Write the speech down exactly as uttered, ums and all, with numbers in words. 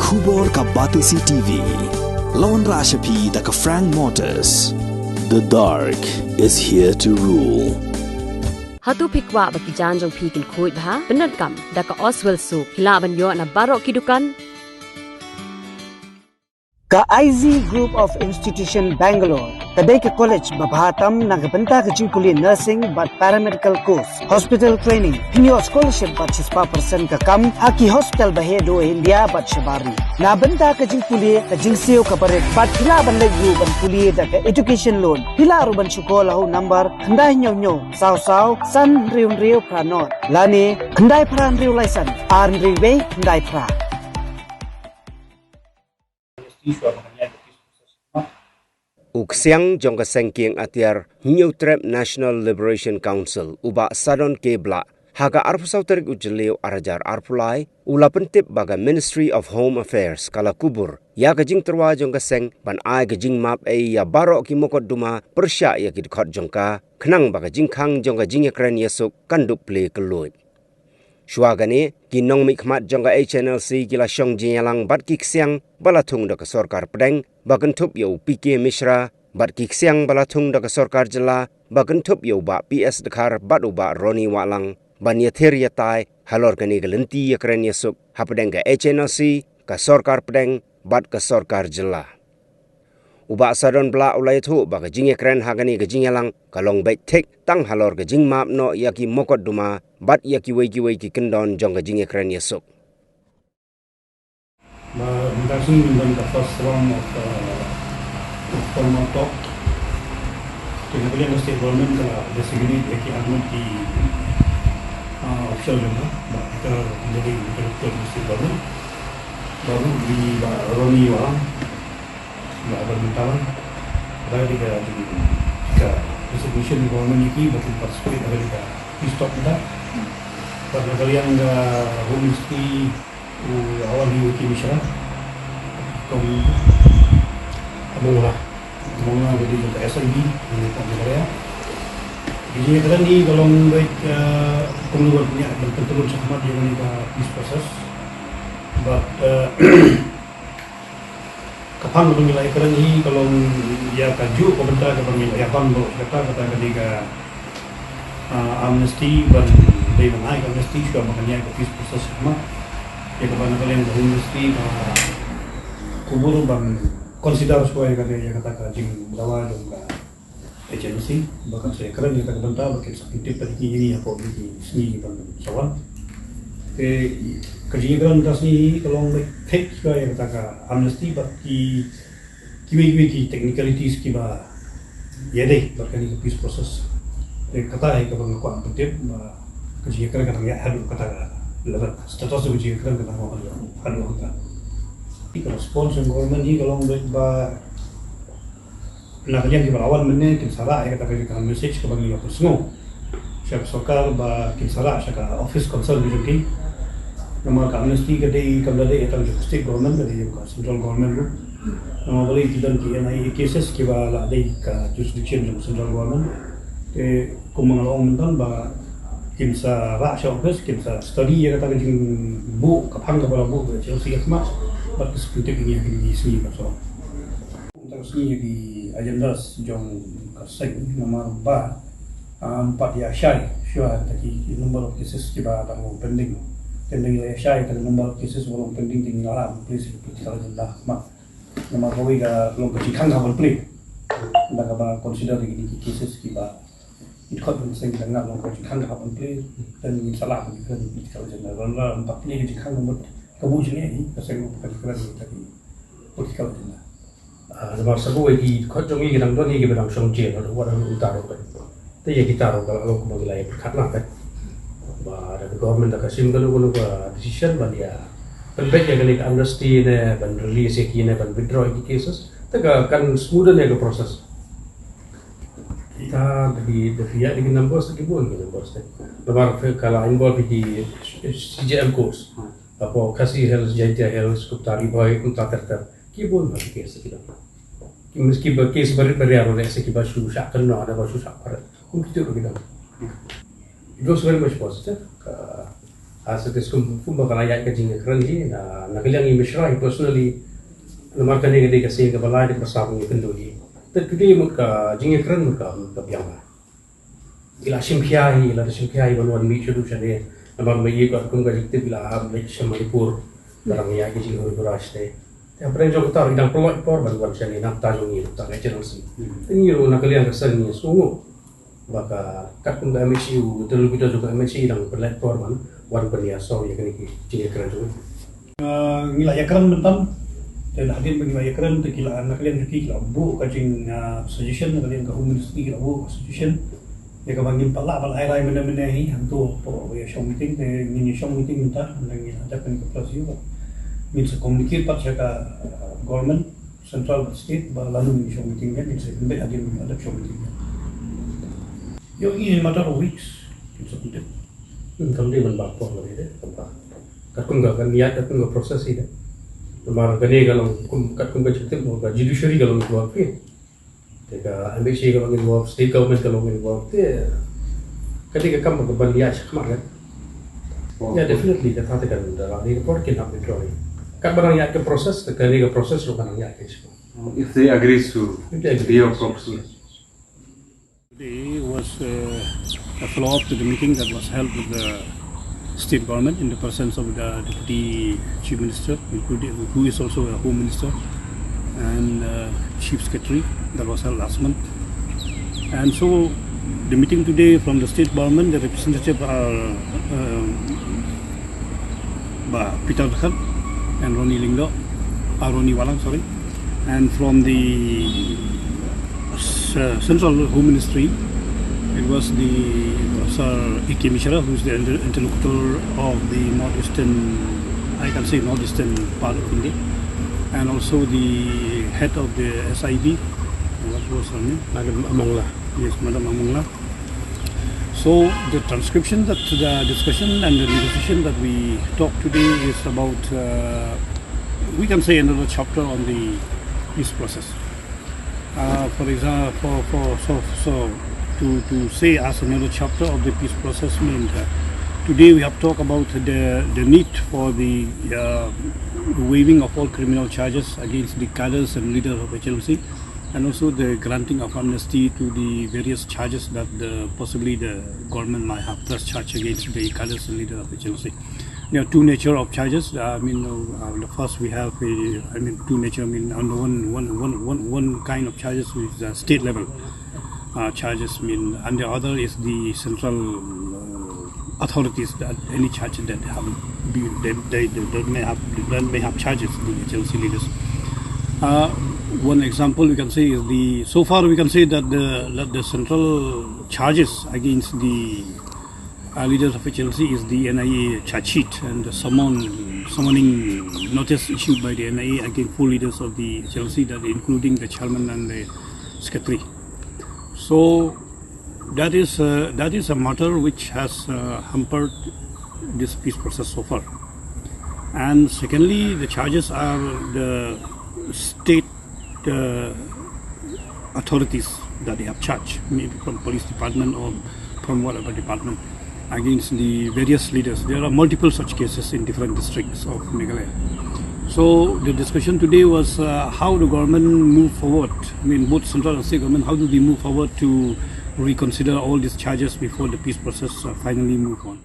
Khubor ka Batesi T V. La wanrah sha phi da ka Frank Motors. The dark is here to rule. Hato phi kwah ba ki jaiñ jong phi kin khuid bha? Pyndonkam da ka Oswell Soap. Phi lah ban ïoh na baroh ki dukan. Ka I Z Group of Institution Bangalore ka dei ka college ba bha tam na ka bynta ka jingpule nursing bad paramedical course, hospital training. Phin ïoh scholarship bad shispah percent ka kam ha ki hospital ba heh duh India bad shabar ri. Na bynta ka jingpule ka jingsiew ka barit bad phi lah ban leit ruh ban pule da ka education loan. Phi lah ruh ban shu call ha u number khyndai hynñiew hynñiew saw saw san hynriew hynriew phra nod lane khyndai phra hynriew lai san ar hynriew wei khyndai phra. U ksiang jong ka seng kieng atiar Hynñiewtrep National Liberation Council, u Bah Sadon K Blah, ha ka arphew saw tarik u Jylliew ar hajar arphew lai, u la pyntip ba ka Ministry of Home Affairs ka la kubur ïa ka jingtyrwa jong ka seng ban ai ka jingmap ei ïa baroh ki mokotduma pyrshah ïa ki dkhot jong ka, khnang ba ka jingkhang jong ka jingïakren ïasuk kan dup plie kylluid. Shuwa kane, ki nongmihkhmat jong ka H N L C ki la shong jingïalang bad ki ksiang ba la thung da ka sorkar pdeng ba kynthup ïa u P K Mishra, bad ki ksiang ba la thung da ka sorkar jylla ba kynthup ïa u Bah P S Dkhar bad u Bah Ronnie Wahlang, ban ïathir ïatai halor kane ka lynti ïakren ïasuk hapdeng ka H N L C, ka sorkar pdeng bad ka sorkar jylla. U Bah Sadon Blah u la ïathuh ba ka jingïakren ha kane ka jingïalang ka long beit thik tang halor ka jingmap noh ïa ki mokotduma bad ïa kiwei kiwei ki kyndon jong ka jingïakren ïasuk. Ba mynta ka sngi ngin don ka first round of, uh, formal talk. Te na ka liang ka state government ka la designate ïa ki arngut ki, uh, official jong ka, ba ka, ka, ka state government. Baru di ba Ronnie Wahlang, ba Ronnie Wahlang. Ba di ka, di ka resignation government ïa ki ba kin participate ha ka peace talk mynta. Ba na ka liang ka Home Ministry u Awal hi u P K Mishra. Kum among la. Among la ka dei ka S I B, ni ka Meghalaya. Ka jingïakren hi ka long beit, eh, kum ngi wan pynïaid ban pyntyllun shakhmat ïa kane ka peace process. Bad, eh, ka phang kaba ngi la ïakren hi ka long ïa kajuh ka bynta kaba ngi la ïaban baroh shi katta, kata ka dei ka, ah, amnesty, ban dei ban ai ka amnesty shuwa ba kan ïaid ka peace process shakhmat. Ïa kaba na ka liang ka Home Ministry ka kubur ban consider shuwa ïa kata, ïa kata ka jingdawa jong ka agency ba kan sa ïakren ïa kata ka bynta ba kin sa pyntip pat ïa kine hapoh kine ki sngi ban sa wan. Te ka jingïakren mynta ka sngi ka long beit thik shuwa ïa kata ka amnesty bad ki, kiwei kiwei ki technicalities kiba ïadei bad kane ka peace process. Te kata hi kaba nga kwah pyntip ba ka jingïakren ka dang ïaid haduh kata ka level, status ka jingïakren ka dang wan haduh, haduh kata. Ka response jong government hi ka long beit ba na ka liang kiba la wan mynne kin sa rah ïa kata ka, ka message kaba ngi la pynsngew sha ka sorkar ba kin sa rah sha ka office concern ka jong ki. Namar ka amnesty ka dei, kam da dei ïa tang jong ka state government, ka dei jong ka central government ruh. Namar balei ki don ki N I A cases kiba la dei ka jurisdiction jong ka central government. Te kumba nga la ong mynta ba kin sa rah sha office, kin sa study ïa kata ka jingbuh, ka phang kaba la buh ka H L C ka khmat, bad kin sa pyntip ïa ngi ha kine ki sngi ba sa wan. Mynta ka sngi ïa ki agendas jong ka seng namar ba, ah, ym pat ïa shai shuwa kata ki, ki number of cases kiba dang long pending. Pending ïa shai kata number of cases ba long pending, te ngi la lah ban plie sha ka political agenda khmat. Namar kawei ka long ka jingkhang ka hap ban plie. Da kaba consider ïa kine ki cases kiba ki dkhot jong ka seng ki dang long ka jingkhang ka hap ban plie. Te ngin sa lah ban plie political agenda. Lada ym pat plie ka jingkhang ka mut ka buh jingeh hi, ka seng ka jingkren ka political agenda. Ah, namar sa kawei ki dkhot jong ngi ki dang don hi kiba dang shong jail, wat la kumta ruh. Te ïa kita ruh ka la long kumba ngi la ïa pyrkhat lang, eh. Ba da ka government da ka shim kano kano ka decision ban ïa pynbeit ïa kane ka amnesty ne ban release ïa ki ne ban withdraw ïa ki cases. Te ka kan smoothen ïa ka process. Kita da ki, da ki ïa ki numbers, da ki bun ki numbers te. Namar ka la involve ïa ki C J M courts. Hapoh Khasi Hills, Jaintia Hills, kumta Ri Bhoi, kumta ter ter. Ki bun bha ki case ki dang. Ki mut kiba case barit baria ruh lehse kiba shu shah kynnoh, da ba shu shah pyrshah. Kum kito ruh ki dang. It was very much positive. Ka, Ah, sa te skum kumba ka la ïaid ka jingïakren hi, na, na ka liang i Mishra hi personally, namar kane ka dei ka sien kaba lai dei ba sa ban ïakynduh hi. Te today mut ka jingïakren mut ka, mut ka biang la. I la shim khia hi, i la shim khia hi ban wan mih shuh shuh shane. Namar ma i katkum ka jingtip i la hap leit sha Manipur. Ba dang ïaid ka jinghur hura shane. Te hapdeng jong kata i dang pynlait por ban wan shane na bynta jong ngi, na bynta ka H R L C. Te ngi ruh na ka liang ka seng ngi sngewnguh ba ka katkum ka M H A u interlocutor jong ka M H A i dang pynlait por ban wan pynïasoh ïa kane ki jingïakren jong ngi. Ah, ngi la ïakren mynta. Te hadien ba ngi la ïakren te ki la, na ka liang ki la buh ka jing, ah, suggestion, na ka liang ka Home Ministry ki la buh ka suggestion. Ïa kaba ngim pat lah ban ai rai mynne mynne hi hangto hapoh ïa shong meeting, te ngin ïa shong meeting mynta, mynta ngin ïa dep kane ka plus ïa ka. Ngin sa communicate pat sha ka, ah, government, central bad state, ba lano ngin ïa shong meeting, ngin sa ïa pynbeit hadien ba ngin ïa dep shong meeting. Ïoh in a matter of weeks, ngin sa pynbeit. Hmm, kam dei ban bah por lagi dei, kam bah. Katkum ka, kan ïaid katkum ka process hi dei. Namar kane ka long kum, katkum ka jingtip, ka judiciary ka long involved hi. Te ka M H A ka long involved, state government ka long involved. Te ka dei ka kam ba ka ban ïaid shakhmat kan. Ya, definitely, kata te kan da la dei ka por kin hap withdraw hi. Katba dang ïaid ka process, te kane ka process ruh kan dang ïaid ka shakhmat. If they agree to If they agree. Be your proxy. Today was, uh, a follow-up to the meeting that was held with the state government in the presence of the Deputy Chief Minister, including, who is also a Home Minister, and, uh, Chief Secretary, that was held last month. And so the meeting today from the state government, the representative are, uh, Bah Peter Dkhar and Ronnie Lyngdoh, uh, Ronnie Walang, sorry. And from the, uh, Central Home Ministry, it was the, uh, Sir A K Mishra, who is the inter-, interlocutor of the northeastern, I can say northeastern part of India, and also the head of the S I B, what was her name? Madam Amongla. Yes, Madam Amongla. So the transcription, that the discussion and the negotiation that we talk today is about, uh, we can say, another chapter on the peace process. Uh, for example, for, for, so, so to, to say as another chapter of the peace process means, uh, today we have talked about the, the need for the, uh, waiving of all criminal charges against the cadres and leaders of H L C, and also the granting of amnesty to the various charges that the, possibly the government might have pressed charge against the cadres and leader of H L C. There are two nature of charges. Uh, I mean, uh, the first we have, uh, I mean, two nature. I mean, on the one, one, one, one, one kind of charges is the state level, uh, charges. I mean, and the other is the central, uh, authorities that any charge that have be, they, they, they, they may have, they may have charges, the H L C leaders. Uh, one example we can say is the, so far we can say that the, that the central charges against the, uh, leaders of H L C is the N I A charge sheet and the summon, summoning notice issued by the N I A against four leaders of the H L C, that including the chairman and the secretary. So that is, uh, that is a matter which has, uh, hampered this peace process so far. And secondly, the charges are the state, uh, authorities that they have charged, maybe from police department or from whatever department, against the various leaders. There are multiple such cases in different districts of Meghalaya. So the discussion today was, uh, how the government move forward. I mean, both central and state government, how do they move forward to reconsider all these charges before the peace process, uh, finally move on?